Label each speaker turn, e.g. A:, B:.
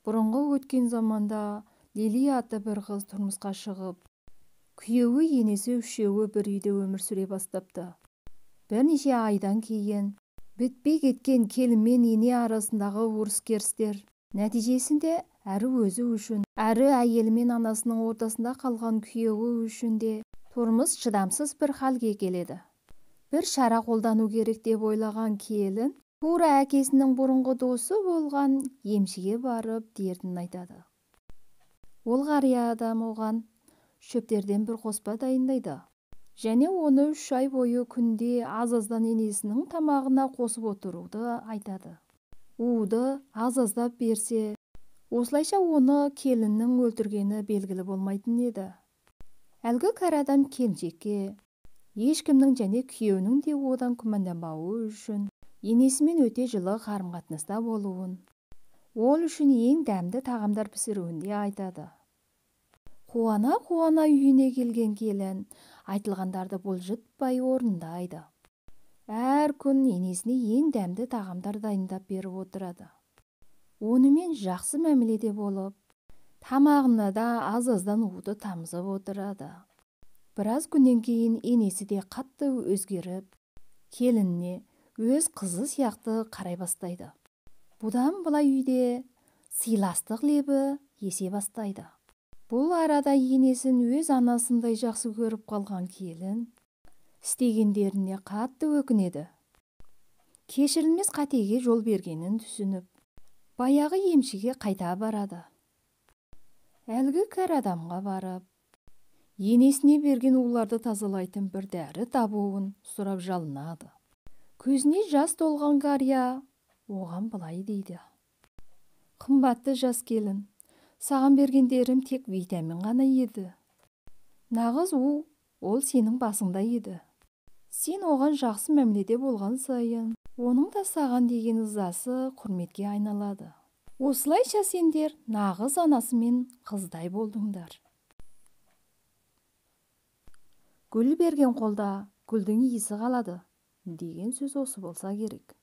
A: Бұрынғы өткен заманда Лили атты бір қыз тұрмысқа шығып, күйеуі, енесі үшеуі бір үйде өмір сүре бастапты. Бірнеше айдан кейін бітпей кеткен келін мен ене арасындағы ұрыс-керістер нәтижесінде әрі өзі үшін, әрі әйелі мен анасының ортасында қалған күйеуі үшін де тұрмыс шыдамсыз бір халге келеді. Бір шара қолдану керек деп ойлаған келін тура әкесінің бұрынғы досы болған емшіге барып дертін айтады. Ол қария адам оған шөптерден бір қоспа дайындайды және оны 3 ай бойы күнде аз-аздан енесінің тамағына қосып отыруды айтады. Уды аз-аздап берсе, осылайша оны келіннің өлтіргені белгілі болмайтын еді. Әлгі кәрі адам келіншекке ешкімнің және күйеуінің де одан күмәнданбауы үшін енесімен өте жылы қарым-қатынаста болуын, ол үшін ең дәмді тағамдар пісіруін де айтады. Қуана-қуана үйіне келген келін айтылғандарды бұлжытпай орындайды. Әр күн енесіне ең дәмді тағамдар дайындап беріп отырады. Онымен жақсы мәміледе болып, тамағына да аз-аздан уды тамызып отырады. Біраз күннен кейін енесі де қатты өзгеріп, келініне өз қызы сияқты қарай бастайды. Бұдан былай үйде сыйластық лебі есе бастайды. Бұл арада енесін өз анасындай жақсы көріп қалған келін істегендеріне қатты өкінеді. Кешірілмес қатеге жол бергенін түсініп, баяғы емшіге қайта барады. Әлгі кәрі адамға барып, енесіне берген уларды тазалайтын бір дәрі табуын сұрап жалынады. Көзіне жас толған қария оған былай дейді: Қымбатты жас келін, саған бергендерім тек витамин ғана еді. Нағыз у ол сенің басыңда еді. Сен оған жақсы мәміледе болған сайын, оның да саған деген ызасы құрметке айналады. Осылайша сендер нағыз анасы мен қыздай болдыңдар. Гүл берген қолда гүлдің иісі қалады деген сөз осы болса керек.